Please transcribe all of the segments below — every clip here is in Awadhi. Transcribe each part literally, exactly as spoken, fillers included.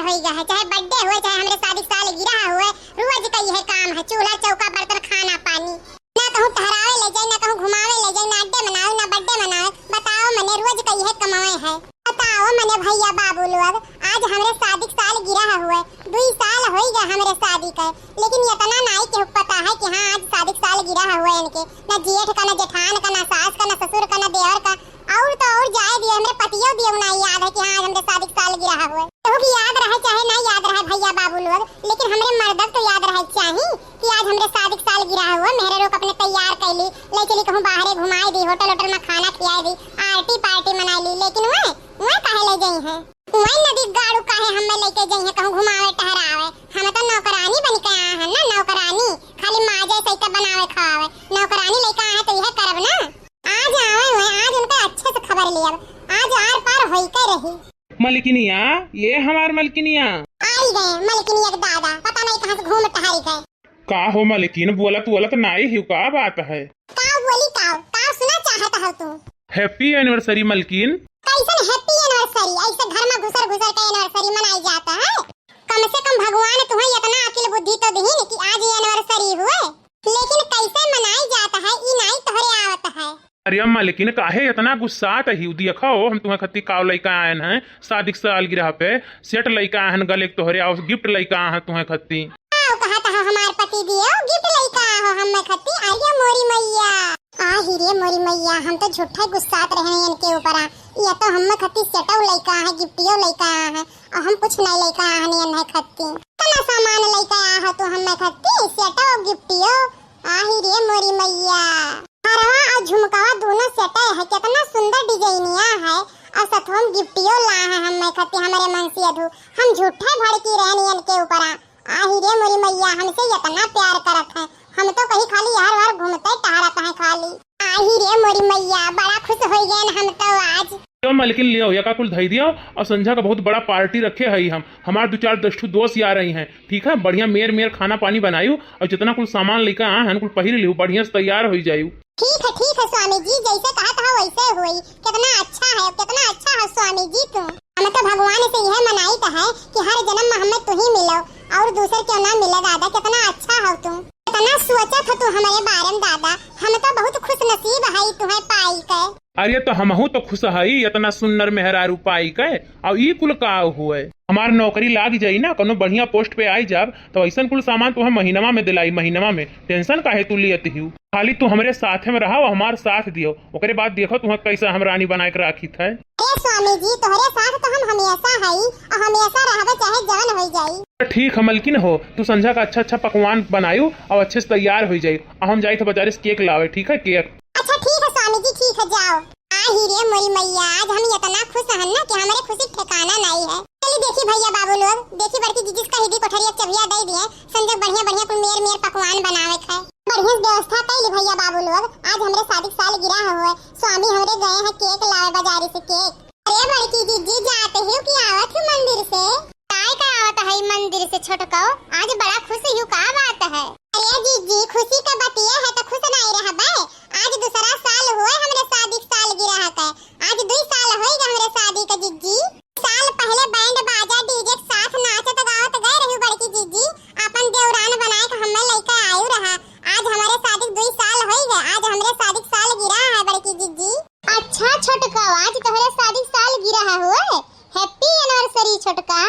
होई गा है, चाहे birthday हुए, चाहे हमरे शादी के सालगिरह हुए, रोज का इहे काम है, चूल्हा चौका बर्तन खाना पानी। ना कहूँ टहरावे ले जाई, ना कहूँ घुमावे ले जाई, ना अड्डे मनावे, ना birthday मनावे। बताओ मने, रोज का इहे कमावे है। बताओ मने भैया बाबू लोग, आज हमरे शादी के सालगिरह हुए, दुई साल होई गा हमरे शादी के, लेकिन इतना नाई केहू पता है कि हाँ, आज शादी के सालगिरह हुए इनके। ना जेठ का, ना जेठान का, ना सास का, ना ससुर का, ना देवर का, और तो और जाए दिए, हमरे पतियो दिए ना याद है कि हाँ, आज हमरे शादी के सालगिरह हुए। केहू की याद रहे चाहे ना याद रहे भैया बाबू लोग, लेकिन हमरे मर्दक तो याद रहे चाही कि आज हमरे शादी के सालगिरह हुए, मेहरारू के अपने तैयार कैली, ले चली कहूँ बाहरे घुमाए दी, होटल वोटल में खाना खियाए दी, आर्टी पार्टी मनाए ली, लेकिन वह, वह काहे ले गई हैं? वह नदी गाड़ू काहे हमें लेके गई हैं कहूँ घुमावे टहरावे? हम तो नौकरानी बन के आए हैं ना, नौकरानी, खाली माजे सैते बनावे खवावे, नौकरानी लेके आए हैं तो यह करब ना। आज आवे हुए, आज उनका अच्छे से खबर लियब, आज आर पार होई के रही। मलकिनिया, ये हमार मलकिनिया। आई गए मलकिनिया के दादा, पता नहीं कहाँ से घूम टहरी गए। का हो मलकिन, बोलत बोलत नाई हिउ, का बात है? का बोली का, का सुना चाहत हो तू? Happy anniversary मलकिन। कैसन happy anniversary? ऐसे घर में घुसर घुसर के anniversary मनाई जाता है? कम से कम भगवान तुम्हें इतना अकिल बुद्धि तो दीन कि आज ये anniversary हुए, लेकिन कैसे मनाई जाता है, ई नाई तोहरे आवत है। अरे अम्मा, लेकिन काहे इतना गुस्सात हिउ? देखो, हम तुम्हें खत्ती काव लइका आयन हैं, शादी के सालगिरह पे set लइका आयन, गले के तोहरे, और gift लइका आयन तुम्हें खत्ती। आओ, कहा था हमार पति दियो, gift लइका हो हम खत्ती। अरे मोरी मैया, आ ही रे मोरी मैया, हम तो झूठा गुस्सात रहन इनके ऊपर। ये तो हम खत्ती setओ लइका है, giftओ लइका है, और हम कुछ नहीं लइका आयन इन्हें खत्ती। इतना सामान लइका आया हो तू हम खत्ती, setओ giftओ। आही रे मोरी मैया, हरवा और झुमकावा दोनों सेटे है, कितना सुंदर डिजाइनिया है, और सथवा में giftओ ला है हम खत्ती हमरे मनसी अधू। हम झूठे भड़की रहन इनके ऊपरा। आही रे मोरी मैया, हमसे इतना प्यार करत है, हम तो कहीं खाली हर हर घूमते टहरत हैं खाली। आही रे मोरी मैया, बड़ा खुश हो गए हम तो आज। लियो मलकिन, लियो, यका कुल धई दियो, और संझा का बहुत बड़ा party रखे हई हम। हमार दो चार दस ठो दोस्त यार आई हैं, ठीक है, बढ़िया मेर मेर खाना पानी बनायू, और जितना कुल सामान लेके आए हैं, कुल पहिर लियो, बढ़िया से तैयार होई जायू। ठीक है, ठीक है स्वामी जी, जैसे कहत हो वैसे होई। कितना अच्छा है, कितना अच्छा है स्वामी जी तुम। हम तो भगवान से यह मनाइत है कि हर जन्म में हमें तू ही मिलो, और दूसर क्यों ना मिले दादा, कितना अच्छा हो तुम। इतना सोचत हो तू हमारे बारे में दादा, हम तो बहुत खुश नसीब है तुम्हें पाई के। अरे तो हमहू तो खुश हई इतना सुन्नर मेहरारू पाई के। और ई कुल का हुए? हमार नौकरी लाग जाई ना, कोनो बढ़िया post पे आई जाब, तो ऐसन कुल सामान तुम्हें महीनवा में दिलाई, महीनवा में। Tension काहे तू लियत हिउ? खाली तू हमरे साथे में रहा, हमार साथ दियो, ओकरे बाद देखो तुम्हें कैसे हम रानी बनाए के राखी थे। अरे स्वामी जी, तोहरे साथ तो हम हमेशा हई और हमेशा रहबे, चाहे जवन होई जाई। तो ठीक है मलकिन हो, तू संझा का अच्छा अच्छा पकवान बनायू और अच्छे से तैयार होई जाई, और हम जाई थे बाजारे से cake लावे, ठीक है, cake। अच्छा ठीक है स्वामी जी, ठीक है, जाओ। आही रे मोरी मैया, आज हम इतना खुश हन ना कि हमारे खुशी ठिकाना नहीं है। चली देखी भैया बाबू लोग, देखी बड़की जीजी का हिदी कोठरिया चबिया दे दिए, संजय बढ़िया बढ़िया कुल मेर मेर पकवान बनावे खाए। बढ़िया से व्यवस्था कैली भैया बाबू लोग, आज हमरे शादी के सालगिरह हुए, स्वामी हमरे गए हैं cake लावे बाजारी से cake। अरे बड़की जीजी जाते हो कि आवत हो मंदिर से? काय का आवत है मंदिर से छोटको? आज बड़ा खुश हो, का बात है? अरे जीजी, खुशी का बतिया है तो खुश नहीं रहबे। आज दूसरा साल हुए हमरे शादी के सालगिरह के। आज दुई साल होई गए हमरे शादी के जीजी। साल पहले band बाजा DJ के साथ नाचत गावत गए रही बड़की जीजी। अपन देवरान बनाए के हमें लइके आयु रहा। आज हमारे शादी के दुई साल होई गए। आज हमरे शादी के सालगिरह है बड़की जीजी। अच्छा छोटका, आज तोहरे शादी के सालगिरह हुए। Happy anniversary छोटका।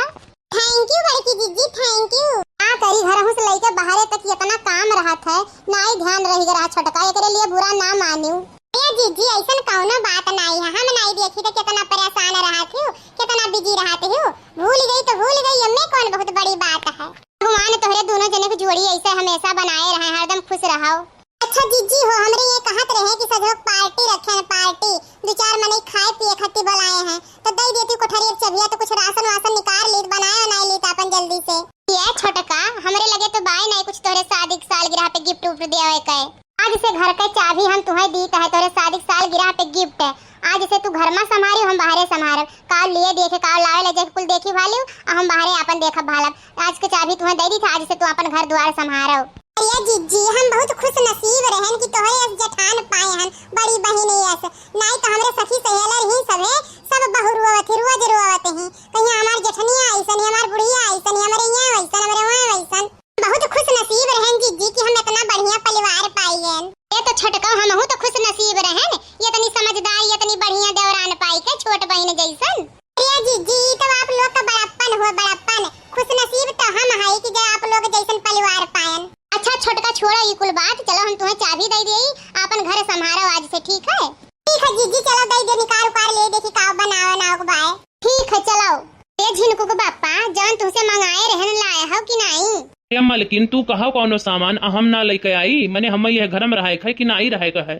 Thank you बड़की जीजी, thank you। का करी, घरहू से लइके बाहरे तक इतना काम रहत है, नाई ध्यान रहि गया छोटका, एकरे लिए बुरा ना मानियो। ए जीजी, ऐसन कौनो बात नाई है, हम नाई देखी तो कितना परेशान रहत हो, कितना busy रहत हो। भूल गई तो भूल गई, एमे कौन बहुत बड़ी बात है। भगवान तोहरे दोनों जने की जोड़ी ऐसे हमेशा बनाए रहे, हरदम खुश रहो। अच्छा जीजी हो, हमरे ये कहत रहे कि सजो party रखे हैं, party। दो चार मनई खाए पिए खातिर बुलाए हैं, तो दे देती कोठरी एक चबिया, तो कुछ राशन वासन निकाल ली, बनाए बनाए ली अपन जल्दी से। ये छोटका, हमरे लगे तो बाय नहीं कुछ तोहरे शादी के सालगिरह पे gift उफ्ट देवे के। आज से घर के चाबी हम तुम्हें दीत है, तोहरे शादी के सालगिरह पे gift। आज से तू घर में संभारी, हम बाहरे संभारब। का लिए देखे, का लावे ले जाके कुल देखी भाली, आ हम बाहरे अपन देखब भालब। आज के चाबी तुम्हें दे दी था, आज से तू अपन घर द्वार संभारो। अरे जिज्जी, हम बहुत खुश नसीब रहन कि तोहरे अस जेठान पाए हन, बड़ी बहिन अस। नाई तो हमरे सखी सहेलर ही सभे, सब बहु रोवत ही, रोज रोवत ही। कहीं हमार जेठनिया ऐसन ही, हमार बुढ़िया ई कुल बात, चलो हम तुहें चाबी दइ देई, आपन घर संभारो आज से, ठीक है? ठीक है जीजी, चलो दइ दे, निकार उकार ले देखी का बनावे ना उकबाए। ठीक है, चलो। ए झिनकू के बापा, जौन तुहसे मंगाए रहन, लाए हो कि नाई? ए मलकिन, तू कहो कौनो सामान, आ हम ना लइके आई? मने हम यह घर में रहे के है कि नाई रहे के है?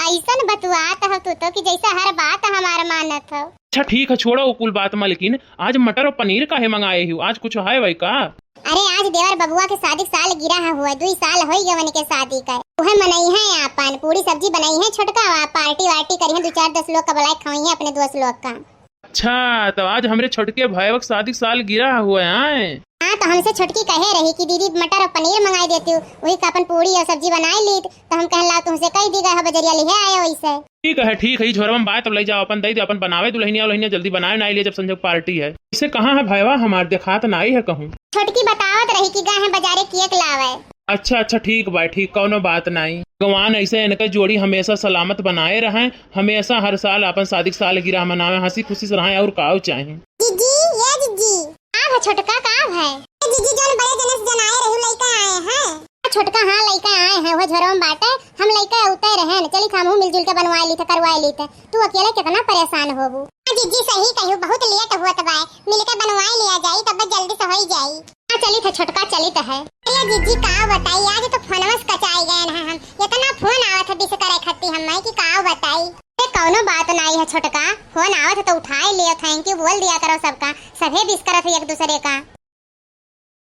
अइसन बतुआत हो तू तो कि जैसे हर बात हमार मानत हो। अच्छा ठीक है, छोड़ो उ कुल बात मलकिन, आज मटर और पनीर काहे मंगाए हो? आज कुछ है वही का? अरे आज देवर बबुआ के शादी के साल गिरा है हुआ, दुई साल होई गए उनके शादी का। उहे मनई है आपन, पूरी सब्जी बनई है छोटका, वा पार्टी वार्टी करी है, दो चार दस लोग का बुलाए खवाई है अपने दोस्त लोग का। अच्छा, तो आज हमरे छोटके भाई के शादी के साल गिरा हुआ है। हाँ, तो हमसे छोटकी कहे रही कि दीदी मटर और पनीर मंगाई देती हूँ, वही का अपन पूरी और सब्जी बनाए ली, तो हम कहन ला तुमसे कह दी गए हो बजरिया लिहे आए वैसे। ठीक है, ठीक है, ई झोरवा में बाय, तब ले जाओ अपन, दे दे अपन बनावे दुल्हनिया उल्हनिया, जल्दी बनाए ना लिए, जब संजोग पार्टी है। इसे कहाँ है भाईवा हमार, देखात ना आई है कहूँ। छोटकी बतावत रही कि गए हैं बाजारे केक लावे। अच्छा, अच्छा, ठीक बा, ठीक, कौनो बात नाई। भगवान ऐसे इनके जोड़ी हमेशा सलामत बनाए रहें, हमेशा हर साल अपन शादी के सालगिरह मनावे, हंसी खुशी से रहें, और काऊ चाही। जीजी, ये जीजी। का है छोटका, का है? ए जीजी, जौन बड़े जने से जनाए रही, लइका आए हैं। छोटका, हाँ, लइका आए हैं, वह झोरवा में बाटे, हम लइका उते रहेन, चली हमहू मिलजुल के बनवाए ली थे, करवाए ली थे। तू अकेले कितना परेशान होबू? हाँ जीजी, सही कहू, बहुत लेट हुआ तो बाय, मिलके बनवाए लिया जाई, तब जल्दी से होई जाई। हाँ, चलित है छोटका, चलित है। अरे जीजी, का बताई, आज तो फोनवा से कचाई गए हैं हम। इतना फोन आवत है विश करे खत्ती हम कि का बताई। अरे कौनो बात नाई है छोटका, फोन आवत है तो उठाए लियो, thank you बोल दिया करो सबका, सभे विश करत है एक दूसरे का।